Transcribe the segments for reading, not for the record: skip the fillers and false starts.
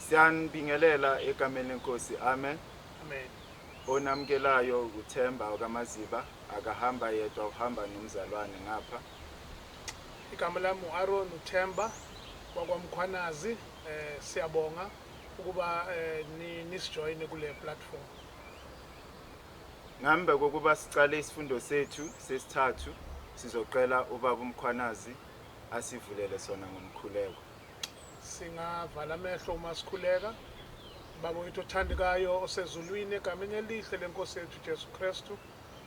Siyanibingelela egameni lenkosi. Amen. Amen. Onamukelayo uThemba okaMaziba, akahamba yedwa, uhamba nomzalwane ngapha. Igama lami u-Aaron uThemba wakwaMkhwanazi. Siyabonga ukuba nisijoyine kule platform. Ngambe kokuba sicale isifundo sethu sesithathu, sizocela ubaba uMkhwanazi asivulele sona ngomkhuleko. Singavala amehlo uma sikhuleka. Baba wethu othandekayo osezulwini, egameni elihle lenkosi yethu Jesu Kristu,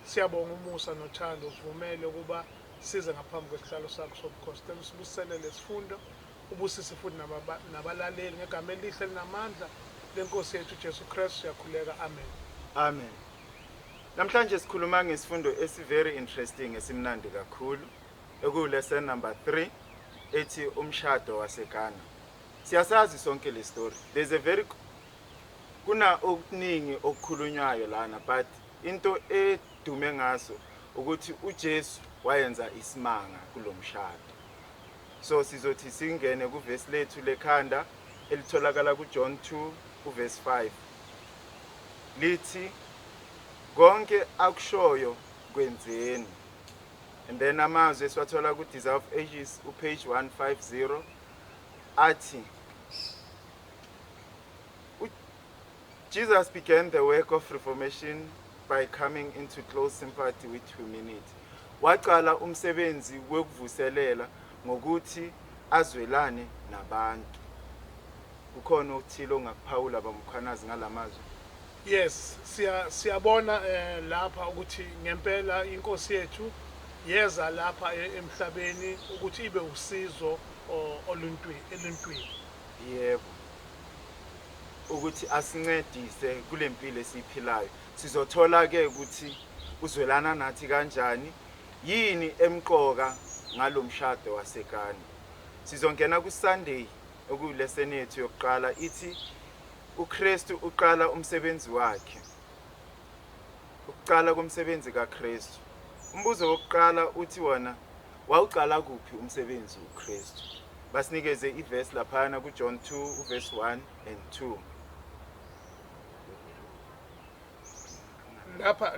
siyabonga umusa nothando usivumele ukuba size ngaphambi kwesihlalo sakho sobukhosi. Cela usibuselele lesifundo, ubusise futhi nabalaleli ngegama elihle elinamandla lenkosi yethu Jesu Kristu, siyakhuleka. Amen. Amen. Namhlanje sikhuluma ngesifundo esi very interesting, esimnandi kakhulu, ekuwu-lesson number 3, ethi umshado waseKana. Siyasazi sonke le story. There's a very kuna okuningi okukhulunywayo lana, but into edume ngaso ukuthi uJesu wayenza isimanga kulomshado. So sizothi singene kuvesi lethu lekhanda elitholakala kuJohn 2 uverse 5. Lithi konke akushoyo kwenzeni. And then amazwi esiwathola ku Desire of Ages upage 150 athi, Jesus began the work of reformation by coming into close sympathy with humanity. Waqala umsebenzi wokuvuselela ngokuthi azwelane nabantu. Kukhona okuthile ongakuphawula, bamkhwanazi, ngalamazwi? Yes, siyabona lapha ukuthi ngempela inkosi yethu yeza lapha emhlabeni ukuthi ibe usizo oluntwini eluntwini. Yebo. Ukuthi asincedise kulempilo esiyiphilayo. Sizothola ke ukuthi uzwelana nathi kanjani, yini emqoka ngalomshado waseKana. Sizongena ku Sunday, okuyi-lesson yethu yokuqala, ithi uKristu uqala umsebenzi wakhe. Ukuqala komsebenzi kaKristu. Umbuzo wokuqala uthi wona, wawuqala kuphi umsebenzi uKristu? Basinikeze ivesi laphana kuJohn 2 uverse 1 and 2.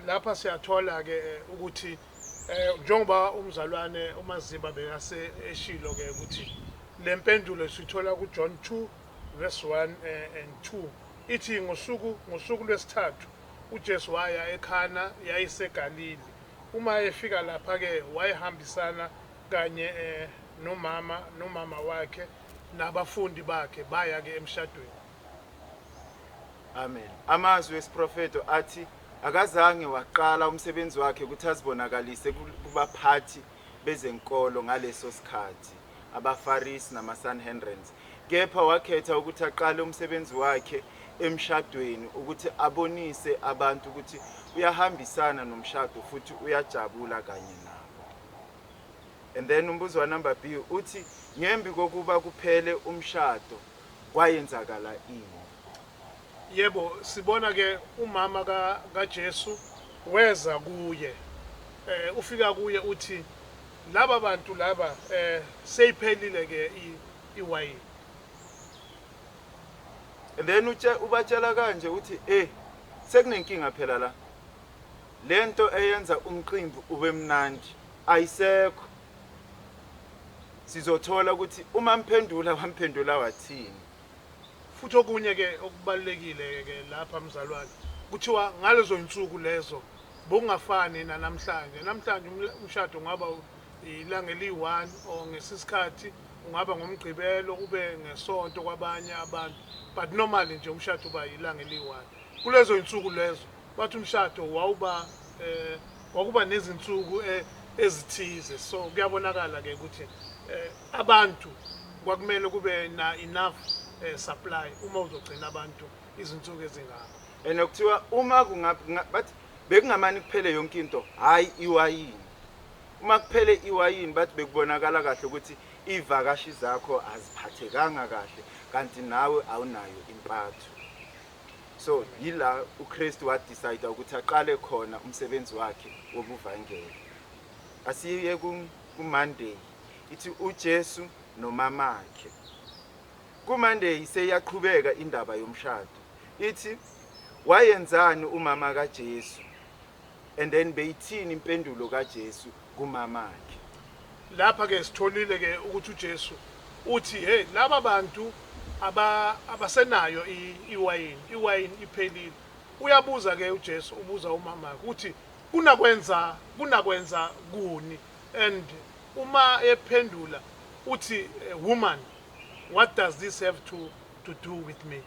Lapha siyathola ke ukuthi njengoba umzalwane uMaziba bekase eshilo ke ukuthi lempendulo sithola kuJohn 2 verse 1 and 2. Ithi ngosuku lwesithathu uJesu waya eKhana yayiseGalili. Uma efika lapha ke wayehambisana kanye nomama wakhe nabafundi bakhe, baya ke emshadweni. Amen. Amazwi esiprofeto athi akazange waqala umsebenzi wakhe ukuthi azibonakalise kubaphathi bezenkolo ngaleso sikhathi, abaFarisi namaSanhedrins, kepha wakhetha ukuthi aqale umsebenzi wakhe emshadweni ukuthi abonise abantu ukuthi uyahambisana nomshado futhi uyajabula kanye nabo. And then umbuzo wa number B uthi, ngembi kokuba kuphele umshado kwayenzakala ini? Yebo, sibona ke umama kaJesu weza kuye. Ufika kuye uthi laba bantu laba seyiphelile ke iwayini. And then ubatshela kanje uthi, sekunenkinga phela la. Lento eyenza umqimbi ube mnandi ayisekho. Sizothola ukuthi uma mphendula wamphendula wathini. Futhi okunye ke okubalekile ke lapha mzalwane, kuthiwa ngalezo insuku lezo bokungafani namhlanje. Namhlanje umshado ungaba ilanga eliyi-1 or ngesisikhathi ungaba ngomgqibelo ube ngesonto kwabanye abantu, but normally nje umshado uba ilanga eliyi-1. Kulezo insuku lezo bathi umshado wawuba kwakuba nezinsuku ezithize, so kuyabonakala ke ukuthi abantu kwakumele kube na enough supply uma uzogcina abantu izinsuku ezingaka. And kuthiwa uma bathi bekungamani kuphele yonke into, hayi iwayini. Uma kuphele iwayini bathi bekubonakala kahle ukuthi ivakashi zakho aziphathekanga kahle, kanti nawe awunayo impatho. So yila uKristu wadecide ukuthi aqale khona umsebenzi wakhe wobuvangeli. Asiye ku Monday, ithi uJesu nomamakhe. KuMonday seyaqhubeka indaba yomshado. Ithi wayenzani umama kaJesu? And then beyithini impendulo kaJesu kumamakhe? Lapha ke sitholile ke ukuthi uJesu uthi, hey, laba bantu abasenayo iwayini, iwayini iphelile. Uyabuza ke uJesu, ubuza umamakhe uthi kunakwenza kuni? And uma ephendula uthi, woman, what does this have to do with me?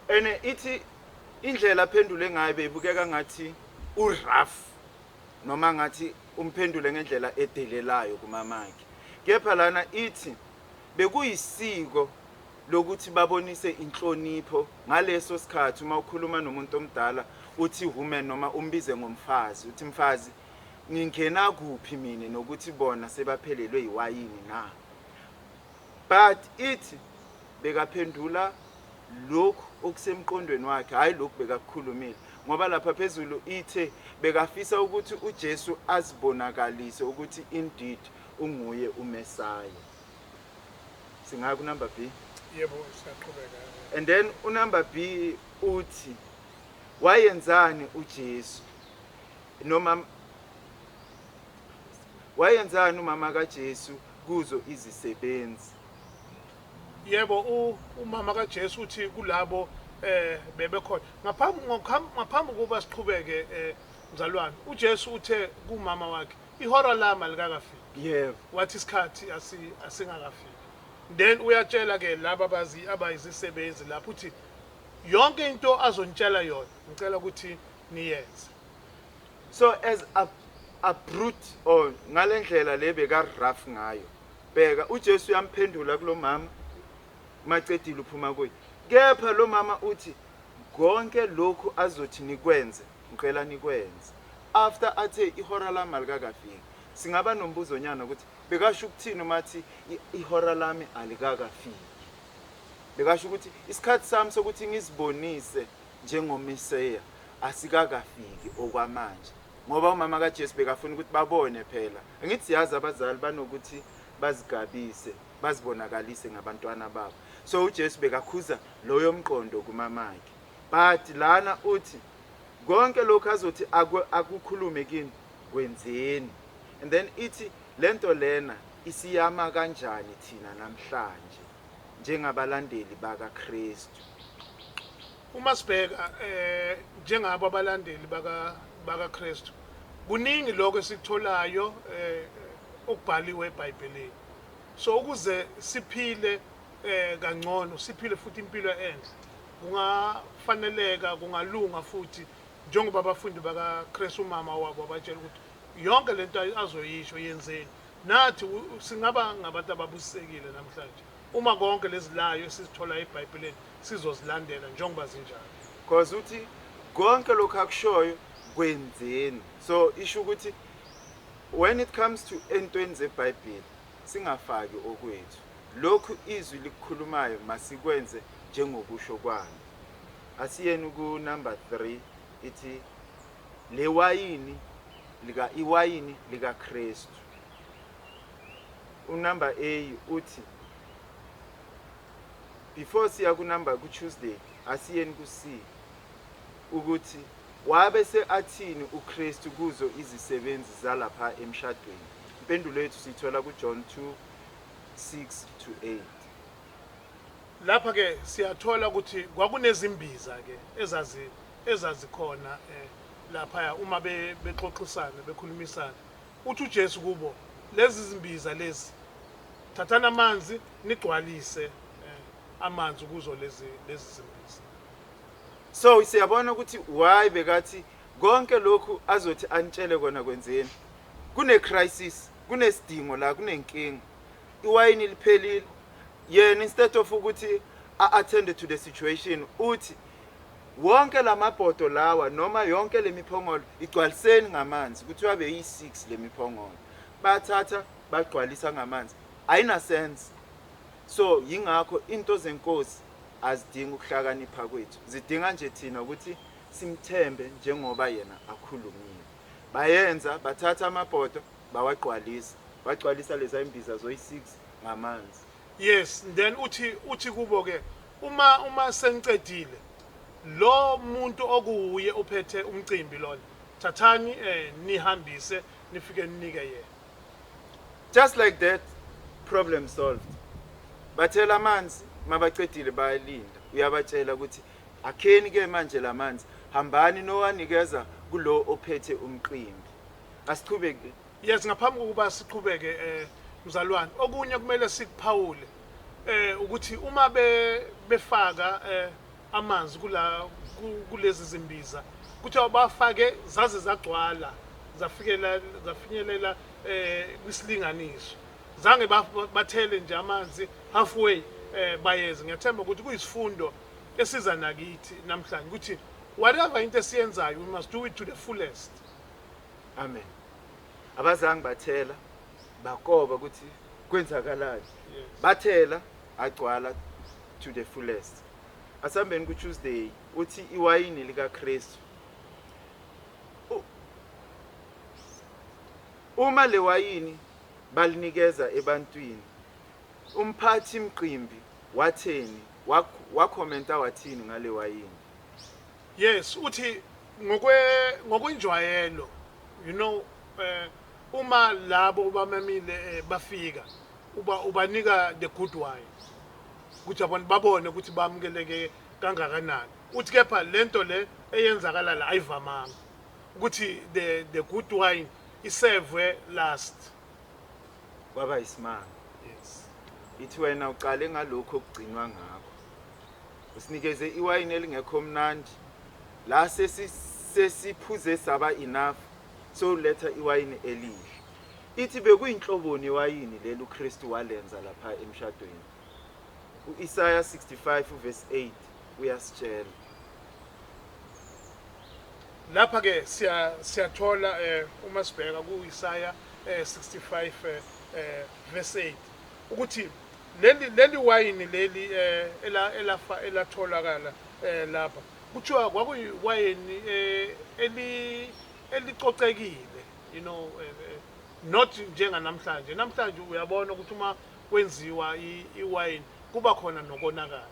Ene ithi indlela aphendule ngayo beyibukeka ngathi urough, noma ngathi umphendule ngendlela edelelayo kumamakhe. Kepha lana ithi bekuyisiko lokuthi babonise inhlonipho ngaleso sikhathi. Uma ukhuluma nomuntu omdala uthi woman, noma umbize ngomfazi, uthi mfazi, ngingena kuphi mina nokuthi bona sebaphelelwe iwayini na? But ithi bekaphendula lokhu okusemqondweni wakhe, hayi lokhu bekakukhulumile, ngoba lapha phezulu ithe bekafisa ukuthi uJesu azibonakalise ukuthi indeed unguye uMesaya. Singaya ku number B. Yebo, siyaqhubeka. And then unumber B uthi wayenzani uJesu, noma wayenzani umama kaJesu kuzo izisebenzi? Yebo, umama kaJesu uthi kulabo bebekhona ngaphambi kuba siqhubeke, mzalwane, uJesu uthe kumama wakhe, ihora lami alikakafiki. Wathi isikhathi asingakafiki. Then uyatshela ke laba abazi abayizisebenzi lapho, uthi yonke into azontshela yona ngicela ukuthi niyenze. So as a brute or ngalendlela le beka rough ngayo, bheka uJesu uyamphendula kulomama, macedile uphuma kuye. Kepha lo mama uthi konke lokhu azothi nikwenze, ngicela nikwenze, after athe ihora lami alikakafiki. Singaba nombuzonyana ukuthi bekasho ukuthini uma athi ihora lami alikakafiki. Bekasho ukuthi isikhathi sami sokuthi ngizibonise njengoMesiya asikakafiki okwamanje, ngoba umama kaJesu bekafuna ukuthi babone phela. Angithi siyazi abazali banokuthi bazigabise, bazibonakalise ngabantwana babo. So uJesu bekakhuza loyo mqondo kumamakhe. But lana uthi konke lokhu azothi akukhulume kini, kwenzeni. And then ithi lento lena isiyama kanjani thina namhlanje njengabalandeli bakaKristu? Uma sibheka njengabo abalandeli bakaKristu, kuningi lokho esikutholayo okubhaliwe eBhayibhelini. So ukuze siphile kangcono, siphile futhi impilo enhle, kungafaneleka, kungalunga futhi njengoba abafundi bakaKristu umama wabo abatshela ukuthi yonke lento azoyisho yenzeni. Nathi singaba ngabantu ababusisekile namhlanje uma konke lezilayo esizithola eBhayibhelini sizozilandela njengoba zinjalo. Because uthi konke lokhu akushoyo kwenzeni. So isho ukuthi when it comes to entweni zeBhayibheli, singafaki okwethu. Lokhu izwi likukhulumayo masikwenze njengokusho kwalo. Asiyeni ku number 3, ithi le wayini lika iwayini likaKristu. Unumber A uthi, before siya ku number ku Tuesday, asiyeni ku C, ukuthi wabe seathini uKristu kuzo izisebenzi zalapha emshadweni. Impendulo yethu siyithola ku John 2:6 to 8. Lapha ke siyathola ukuthi kwakunezimbiza ke ezazikhona lapha uma bexoxisana, bekhulumisana. Uthi uJesu kubo, lezi zimbiza lezi, thathana amanzi nigcwalise amanzi kuzo lezi zimbiza. So siyabona ukuthi why bekathi konke lokhu azothi anitshele kona kwenzeni. Kune crisis, kunesidingo la, kunenkinga. Iwayini liphelile. Yena instead of ukuthi a-attend to the situation, uthi wonke lamabhodo lawa noma yonke lemiphongolo igcwaliseni ngamanzi. Kuthiwa beyi6 lemiphongolo. Bathatha bagcwalisa ngamanzi. Ayina sense. So yingakho into zenkosi azidingi ukuhlakanipha kwethu, zidinga nje thina ukuthi simthembe njengoba yena akhulumile. Bayenza, bathatha amabhodo bawagcwalisa, bagcwalisa leza imbiza zoyi6 ngamanzi. Yes, then uthi kubo ke, uma senicedile, lo muntu okuwuye ophethe umcimbi lona, thathani nihambise, nifike ninike yena. Just like that, problem solved. Bathela amanzi, mabacedile bayalinda. Uyabatshela ukuthi akheni ke manje lamanzi, hambani nowanikeza kulo ophethe umcimbi. Asichubeke. Yes, ngaphambi kokuba siqhubeke, mzalwane, okunye kumele sikuphawule ukuthi uma befaka amanzi kulezi zimbiza, kuthiwa bafake zaze zagcwala, zafikela, zafinyelela kwisilinganiso. Zange bathele nje amanzi halfway bayeze. Ngiyathemba ukuthi kuyisifundo esiza nakithi namhlanje ukuthi whatever into esiyenzayo, we must do it to the fullest. Amen. Abazange bathela bakoba ukuthi kwenzakalani. Bathela agcwala to the fullest. Asambeni ku Tuesday, uthi iwayini lika Kristu. Uma le wayini balinikeza ebantwini, umphathi mqimbi watheni? Wakhomenta wathini ngale wayini? Yes, uthi ngokwenjwayelo, uma labo bamemile bafika, uba ubanika the good wine ukuthi abantu babone ukuthi bamukeleke kangakanani. Uthi kepha lento le eyenzakala la ayivamanga ukuthi the good wine isevwe last. Kwaba isimanga. Ithi wena uqale ngalokho okugcinwa ngakho, usinikeze iwayini elingekho mnandi la sesiphuze saba enough, so letha iwayini elihle. Ithi bekuyinhloboni yewayini leli uKristu walenza lapha emshadweni? uIsaya 65 verse 8 uyasitshela. Lapha ke siyathola uma sibheka kuIsaya 65 verse 8 ukuthi leli wayini leli elafa elatholakala lapha, kuthiwa kwakuyiwayini elicocekile, not njenganamhlanje. Namhlanje uyabona ukuthi uma kwenziwa iwayini kuba khona nokonakala.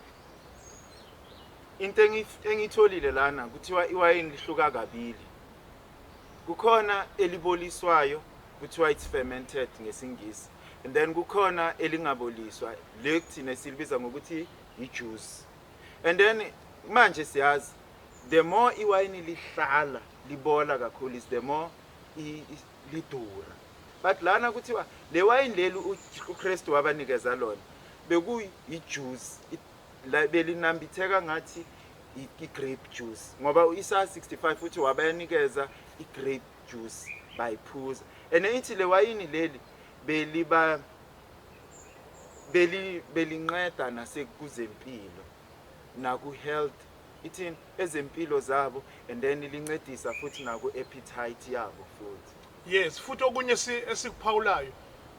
Into engiyitholile lana, kuthiwa iwayini lihluka kabili. Kukhona eliboliswayo, kuthiwa it's fermented ngesiNgisi, and then kukhona elingaboliswa, le thina silibiza ngokuthi i-juice. And then manje siyazi, the more iwayini lihlala libola kakhulu is the more lidura. But lana kuthiwa le wayini leli uKristu wabanikeza lona bekuyi-juice, la belinambitheka ngathi i-grape juice, ngoba u-Isaya 65 uthi wabanikeza i-grape juice bayiphuza. And ithi le wayini leli beliba beli belinqeda nasekuzempilo naku-health, ithini, ezempilo zabo, and then lincedisa futhi naku-appetite yabo futhi. Yes, futhi okunye esikuphawulayo,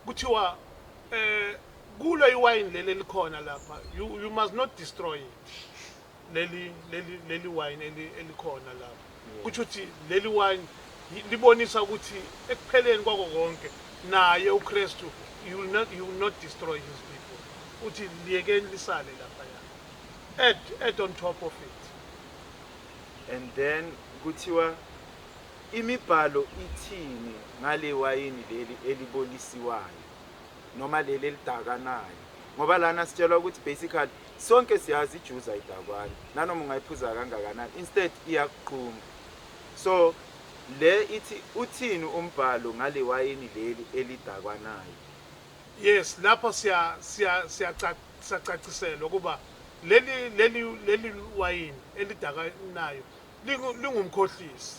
kuthiwa kulo iwayini leli elikhona lapha, you must not destroy it. Leli wine elikhona lapha, kusho ukuthi leli wine libonisa ukuthi ekupheleni kwako konke naye uKristu you will not destroy his people. Uthi liyekeni lisale lapha, ya, add on top of it. And then kuthiwa imibhalo ithini ngale wayini leli elibolisiwayo noma leli elidakanayo? Ngoba lana sitshelwa ukuthi basically sonke siyazi ijuice ayidakwani nanoma ungayiphuza kangakanani, instead iyakuqhuma. So le ithi uthini umbhalo ngale wayini leli elidakwanayo? Yes, lapho siya siya siyacaciselwa kuba leli wayini elidakanayo lingumkhohlisi,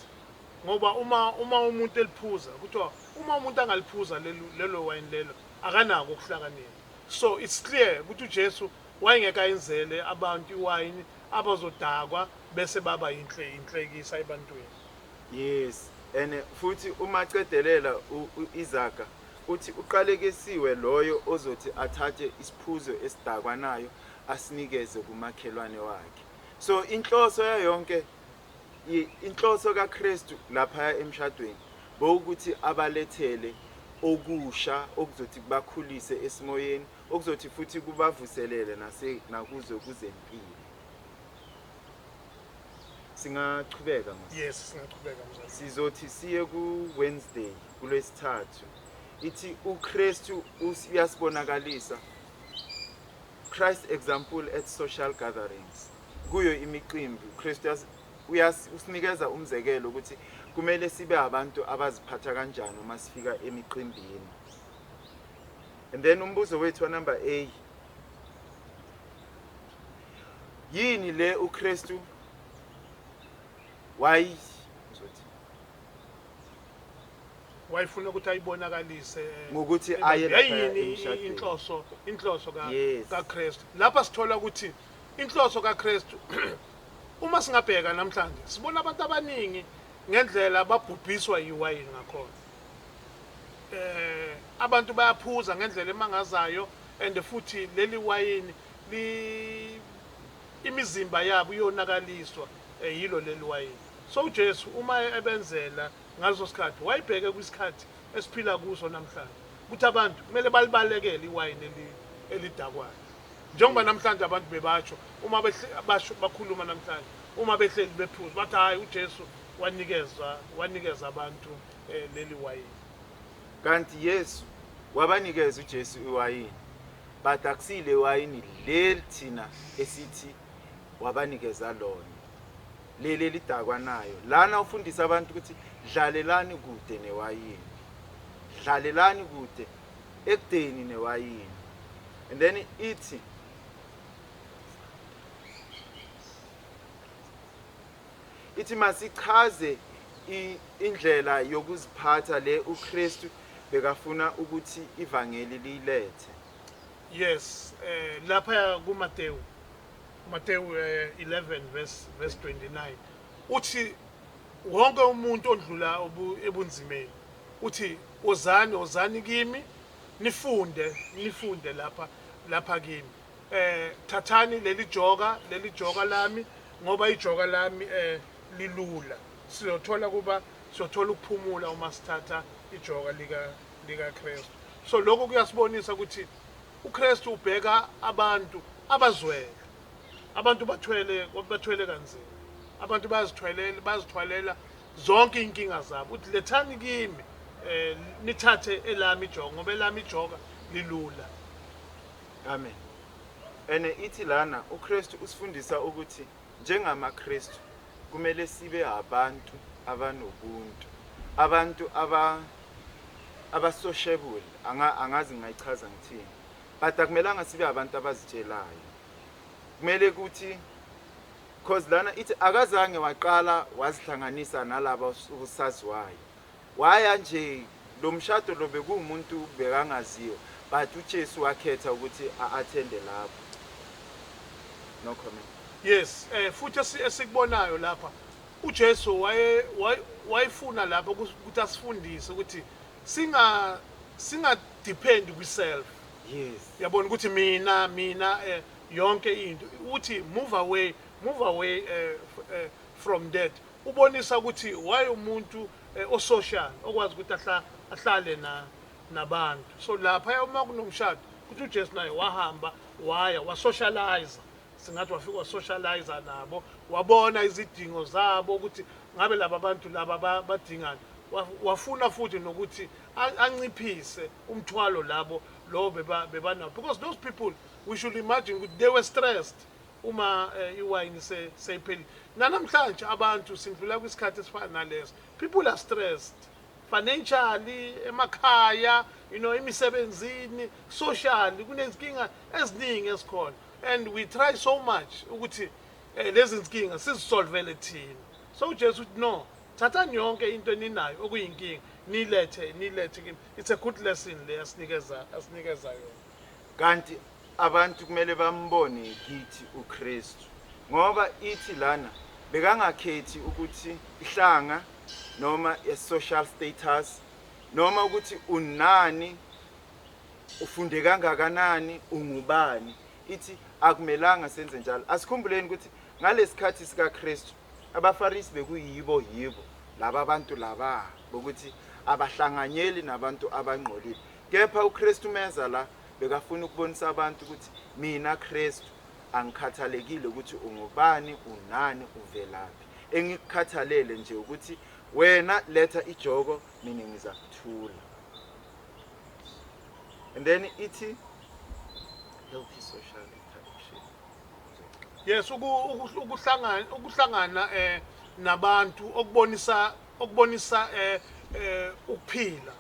ngoba uma umuntu eliphuza, kuthiwa uma umuntu angaliphuza lelo wayini lelo, akanako ukuhlakanipha. So it's clear ukuthi uJesu wayengeke ayenzele abantu iwayini abazodakwa bese baba inhlekisa ebantwini. Yes, and futhi uma cedelela iZaga uthi uqalekisiwe loyo ozothi athathe isiphuzo esidakwanayo asinikeze kumakhelwane wakhe. So inhloso yayonke inhloso kaKristu lapha emshadweni bowukuthi abalethele okusha okuzothi kubakhulise esimoyeni. Okuzothi futhi kubavuselele nase nakuzo kuzempilo. Singachubeka mos. Yes, singachubeka mzalwane. Sizothi siye ku Wednesday kulwesithathu. Ithi uKristu uyasibonakalisa. Christ example at social gatherings. Kuyo imicimbi uKristu usinikeza umzekelo ukuthi kumele sibe abantu abaziphatha kanjani uma sifika emicimbini. And then umbuzo wethu wa number A. Yini le uKristu wayi ngizothi Wayefuna ukuthi ayibonakalise ngokuthi aye laphaya yayini emshadweni. inhloso ka kaKristu. Lapha sithola ukuthi inhloso kaKristu, uma singabheka namhlanje, sibona abantu abaningi ngendlela babhubhiswa yiwayini ngakhona. Abantu bayaphuza ngendlela emangazayo, and futhi leli wayini li imizimba yabo iyonakaliswa yilo leli wayini. So uJesu uma ebenzela ngaleso sikhathi, wayibheke kwisikhathi esiphila kuso namhlanje ukuthi abantu kumele balibalekele iwayini elidakwayo, njengoba namhlanje abantu bebatsho uma basho bakhuluma namhlanje, uma behleli bephuza, bathi hayi, uJesu wanikeza abantu leli wayini. Kanti Yesu wabanikeza uJesu iwayini, but akusile iwayini leli thina esithi wabanikeza lona, leli elidakwa nayo. Lana ufundisa abantu ukuthi dlalelani kude newayini, dlalelani kude ekudeni newayini. And then ithi masichaze indlela yokuziphatha le uKristu bekafuna ukuthi ivangeli lilethe. Yes, lapha kuMateyu, Mateyu 11 verse 29, uthi wonke umuntu odlula ebunzimeni, uthi ozani, ozani kimi, nifunde, nifunde lapha kimi, thathani leli joka lami, ngoba ijoka lami lilula. Siyothola ukuphumula uma sithatha ijoka lika Kristu. So lokho kuyasibonisa ukuthi uKristu ubheka abantu abazwele. Abantu bathwele kanzima, abantu bazithwalela zonke inkinga zabo. Uthi lethani kimi, nithathe elami ijoka, ngoba elami ijoka lilula. Amen. Ene ithi lana uKristu usifundisa ukuthi njengamaKristu kumele sibe abantu abanobuntu, abantu aba sociable. Angazi ngingayichaza ngithini, but akumelanga sibe abantu abazitshelayo. Kumele ukuthi, cause lana ithi akazange waqala wazihlanganisa nalaba osaziwayo, waya nje lo mshado lo bekuwumuntu bekangaziwa, but uJesu wakhetha ukuthi a-attende lapho. No comment. Yes, futhi esikubonayo lapha, uJesu wayefuna lapha ukuthi asifundise ukuthi singa depend kwi-self. Yabona ukuthi mina yonke into, uthi move away, move away from that. Ubonisa ukuthi waye umuntu osocial, okwazi ukuthi ahlale na nabantu. So lapha uma kunomshado, kuthi uJesu naye wahamba waya wasocialize, singathi wafika wasocialize nabo, wabona izidingo zabo ukuthi ngabe laba bantu laba badingani. Wafuna futhi nokuthi anciphise umthwalo labo lo bebanawo, because those people, we should imagine ukuthi they were stressed uma iwayini seyiphelile. Nanamhlanje abantu sindlula kwisikhathi esifana naleso. People are stressed financially, emakhaya, emisebenzini, socially, kunezinkinga eziningi esikhona, and we try so much ukuthi lezi zinkinga sizisolvele thina. So uJesu uthi no, thathani yonke into eninayo okuyinkinga, nilethe, nilethe kimi. It's a good lesson le asinikeza yona. Kanti abantu kumele bambone kithi uKristu, ngoba ithi lana bekangakhethi ukuthi ihlanga noma i-social status noma ukuthi unani, ufunde kangakanani, ungubani. Ithi akumelanga senze njalo. Asikhumbuleni ukuthi ngalesikhathi sikaKristu abaFarisi bekuyibo yibo laba bantu laba bokuthi abahlanganyeli nabantu abangqolile, kepha uKristu meza la Bekafuna ukubonisa abantu ukuthi mina Kristu angikhathalekile ukuthi ungubani, unani, uvelaphi. Engikukhathalele nje ukuthi wena letha ijoko, mina ngizakuthula. And then ithi healthy social interaction. Yes, ukuhlangana nabantu okubonisa ukuphila,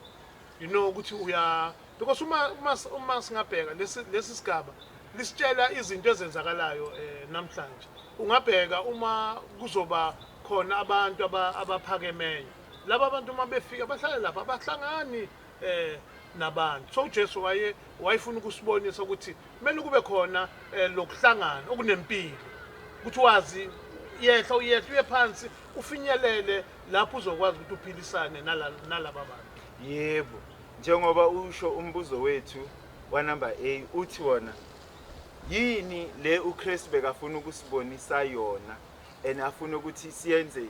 ukuthi uya, because uma singabheka lesi sigaba lisitshela izinto ezenzakalayo namhlanje. Ungabheka uma kuzoba khona abantu abaphakemeyo, laba bantu uma befika bahlale lapha, abahlangani nabantu. So uJesu wayefuna ukusibonisa ukuthi kumele kube khona lokuhlangana okunempilo, ukuthi wazi yehla, uyehla uye phansi, ufinyelele lapho uzokwazi ukuthi uphilisane nalaba bantu. Yebo, njengoba usho, umbuzo wethu wa number A uthi wona yini le uKristu bekafuna ukusibonisa yona and afuna ukuthi siyenze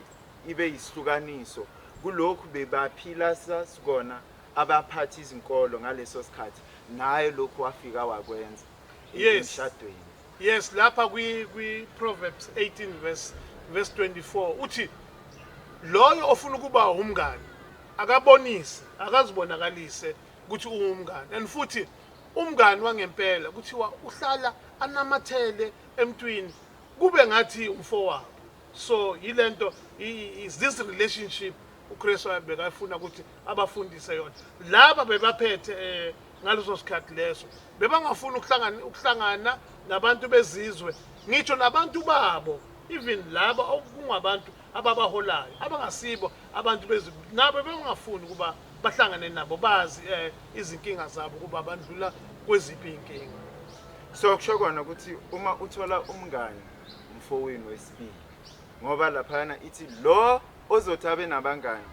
ibe yisihlukaniso kulokhu bebaphila sasikona abaphathi izinkolo ngaleso sikhathi, naye lokhu wafika wakwenza emshadweni. Yes, lapha kwi Proverbs 18 verse 24 uthi loyo ofuna ukuba umngani akabonise, akazibonakalise ukuthi ungumngani. And futhi umngani wangempela kuthiwa uhlala anamathele emntwini kube ngathi umfowabo. So yilento, is this relationship uKristu bekafuna ukuthi abafundise yona laba bebaphethe ngaleso sikhathi leso. Bebangafuni ukuhlangana nabantu bezizwe, ngitsho nabantu babo, even laba okungabantu ababaholayo abangasibo abantu bezizwe, nabo bengafuni ukuba bahlangane nabo, bazi izinkinga zabo, ukuba bandlula kweziphi inkinga. So kusho kona ukuthi uma uthola umngani, umfowenu wesibili, ngoba laphana ithi lo ozothi abe nabangani,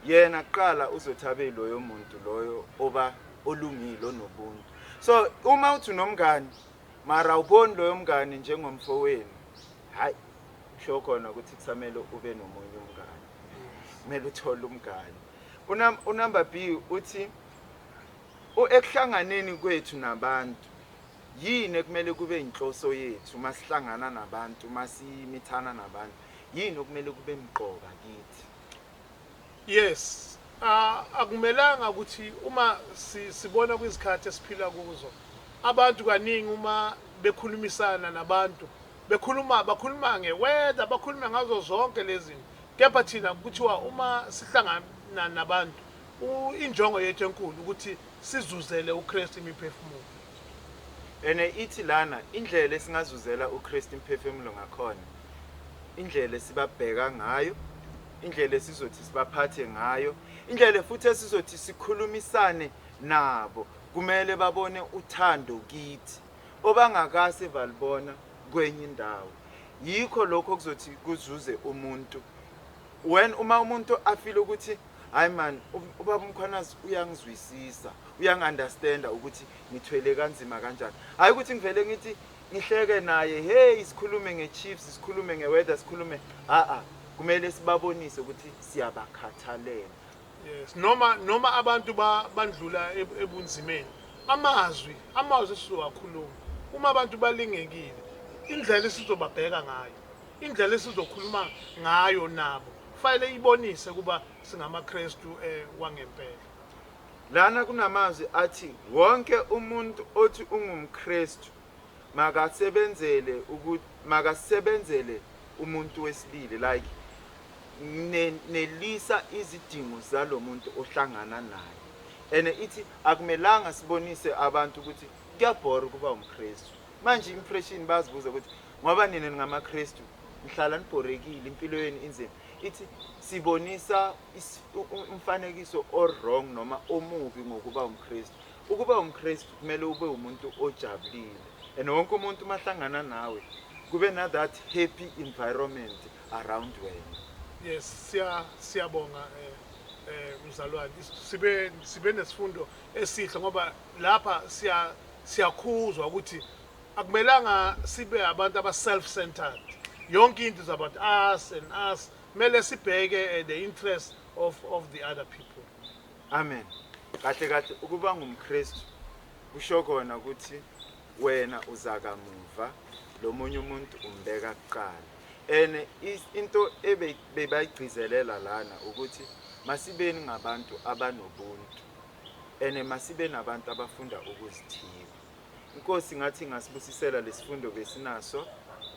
yena kuqala uzothi abe loyo muntu loyo oba olungile, onobuntu. So uma uthi unomngani mara awuboni loyo mngani njengomfowenu, hayi, kusho khona ukuthi kusamele ube nomunye umngani, kumele uthole umngani. Unumber B uthi ekuhlanganeni kwethu nabantu, yini ekumele kube inhloso yethu masihlangana nabantu, masimithana nabantu? Yini okumele kube mqoka kithi? Yes, akumelanga ukuthi uma sibona kwizikhathi esiphila kuzo, abantu kaningi uma bekhulumisana nabantu bekhuluma, bakhuluma ngeweather, bakhuluma ngazo zonke lezi zinto. Kepha thina kuthiwa uma sihlangana nabantu, injongo yethu enkulu ukuthi sizuzele uKristu imiphefumulo. Ene ithi lana indlela esingazuzela uKristu imiphefumulo ngakhona, indlela esibabheka ngayo, indlela esizothi sibaphathe ngayo, indlela futhi esizothi sikhulumisane nabo, kumele babone uthando kithi obangakase balibona kwenye indawo. Yikho lokho kuzothi kuzuze umuntu. When uma umuntu afile ukuthi hayi man, ubaba uMkhwanazi uyangizwisisa, uyangi-understanda ukuthi ngithwele kanzima kanjani, hayi ukuthi ngivele ngithi ngihleke naye, hey, sikhulume nge-Chiefs, sikhulume nge-weather, sikhulume, a-a, kumele sibabonise ukuthi siyabakhathalela. Yes, noma abantu bandlula ebunzimeni, amazwi esizowakhuluma uma abantu balingekile, indlela esizobabheka ngayo, indlela esizokhuluma ngayo nabo, kufanele ibonise kuba singamaKristu wangempela. Lana kunamazwi athi wonke umuntu othi ungumKristu makasebenzele umuntu wesibili, like nelisa izidingo zalomuntu ohlangana naye. And ithi akumelanga sibonise abantu ukuthi kuyabhora ukuba umKristu. Manje impression bazibuza ukuthi ngoba nina ningamaKristu nihlala nibhorekile, impilo yenu inzima. Ithi sibonisa umfanekiso o-wrong noma omubi ngokuba umKristu. Ukuba umKristu kumele ube umuntu ojabulile, and wonke umuntu mahlangana nawe kube na that happy environment around wena. Yes, siyabonga mzalwane. Sibe nesifundo esihle, ngoba lapha siyakhuzwa ukuthi akumelanga sibe abantu aba self-centered. Yonke into is about us and us. Kumele sibheke the interest of the other people. Amen. Kahle kahle ukuba ngumKristu Kusho kona ukuthi wena uza kamuva, lo munye umuntu umbeka kuqala. And into ebebayigcizelela lana ukuthi masibeni ngabantu abanobuntu and masibe nabantu abafunda ukuzithiba. Inkosi ngathi ingasibusisela lesifundo besinaso.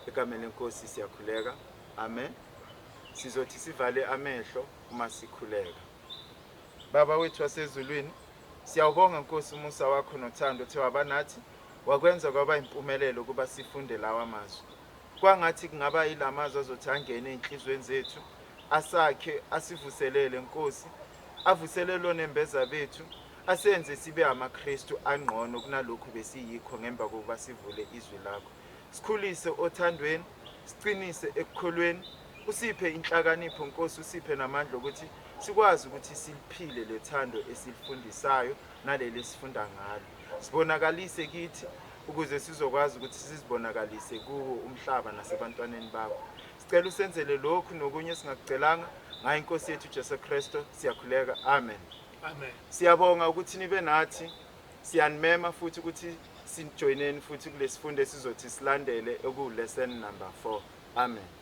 Egameni lenkosi siyakhuleka, amen. Sizothi sivale amehlo uma sikhuleka. Baba wethu wasezulwini, siyawubonga Nkosi umusa wakho nothando othe waba nathi, wakwenza kwaba impumelelo ukuba sifunde lawa mazwi. Kwangathi kungaba yilamazwi azothi angene ey'nhliziyweni zethu, asakhe, asivuselele Nkosi, avuselele onembeza bethu, asenze sibe amaKristu angqono kunalokhu besiyikho ngemva kokuba sivule izwi lakho. Sikhulise othandweni, siqinise ekukholweni, usiphe inhlakanipho Nkosi, usiphe namandla ukuthi sikwazi ukuthi siliphile lethando esilifundisayo naleli esifunda ngalo. Sibonakalise kithi ukuze sizokwazi ukuthi sizibonakalise kuwo umhlaba nasebantwaneni bakho. Sicela usenzele lokhu nokunye esingakucelanga ngayo inkosi yethu Jesu Kristu, siyakhuleka, amen. Amen. Siyabonga ukuthi nibe nathi. Siyanimema futhi ukuthi sijoyineni futhi kulesifundo esizothi silandele eku lesson number 4. Amen.